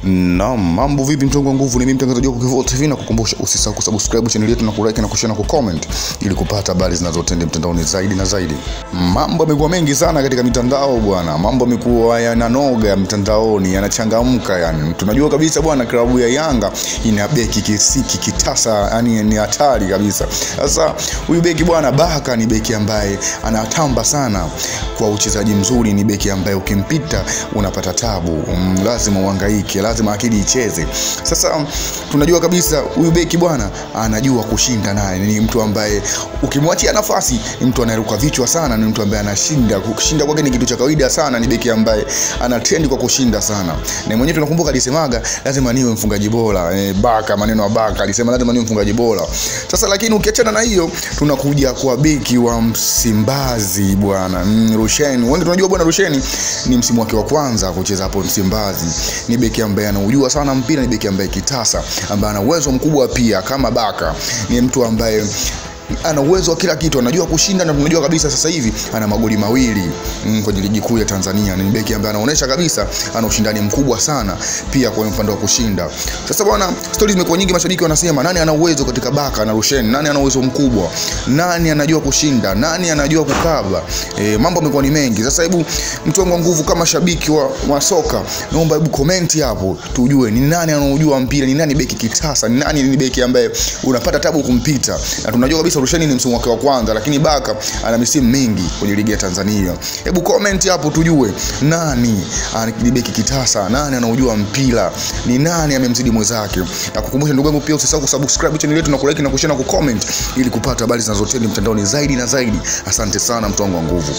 Naam, mambo vipi mtongo wa nguvu, ni mimi mtangazaji wako Kevoo TV na kukumbusha usisahau kusubscribe channel yetu na kulike na kushare na kucomment ili kupata habari zinazotendea mtandaoni zaidi na zaidi. Mambo yamekuwa mengi sana katika mitandao bwana. Mambo yamekuwa yananoga mtandaoni, yanachangamka yani. Tunajua kabisa bwana klabu ya Yanga ina beki kisiki kitasa, yani ni hatari kabisa. Sasa huyu beki bwana Baka ni beki ambaye anatamba sana kwa uchezaji mzuri, ni beki ambaye ukimpita unapata tabu. Lazima uhangaike, lazima akili icheze. Sasa tunajua kabisa huyu beki bwana anajua kushinda, naye ni mtu ambaye ukimwachia nafasi ni mtu anayeruka vichwa sana, ni mtu ambaye anashinda. Kushinda kwake ni kitu cha kawaida sana, ni beki ambaye ana trend kwa kushinda sana. Na mwenyewe tunakumbuka alisemaga lazima niwe mfungaji bora. Baka, maneno ya Baka alisema lazima niwe mfungaji bora. Sasa lakini ukiachana na hiyo tunakuja kwa beki wa Msimbazi bwana, Rushine. Wengi tunajua bwana Rushine ni msimu wake wa kwanza kucheza hapo Msimbazi. Ni beki ambaye anaujua sana mpira, ni beki ambaye kitasa, ambaye ana uwezo mkubwa pia kama Baka. Ni mtu ambaye ana uwezo wa kila kitu, anajua kushinda na tunajua kabisa sasa hivi ana magoli mawili kwenye ligi kuu ya Tanzania. Ni beki ambaye anaonesha kabisa ana ushindani mkubwa sana pia kwa upande wa kushinda. Sasa bwana, stories zimekuwa nyingi, mashabiki wanasema nani ana uwezo katika Baka na Rushine, nani ana uwezo mkubwa, nani anajua kushinda, nani anajua kukaba. Mambo yamekuwa ni mengi. Sasa hebu mtu wangu nguvu kama shabiki wa soka, naomba hebu comment hapo tujue ni nani anaujua mpira, ni nani beki kitasa, ni nani ni beki ambaye unapata tabu kumpita. Na tunajua kabisa Rushine ni msimu wake wa kwanza, lakini Baka ana misimu mingi kwenye ligi ya Tanzania. Hebu comment hapo tujue nani ni beki kitasa, nani anaujua mpira, ni nani amemzidi mwenzake. Na kukumbusha ndugu yangu pia usisahau kusubscribe channel yetu na kulike na kushare na kucomment ili kupata habari zinazotendea mtandaoni zaidi na zaidi. Asante sana mtu wangu wa nguvu.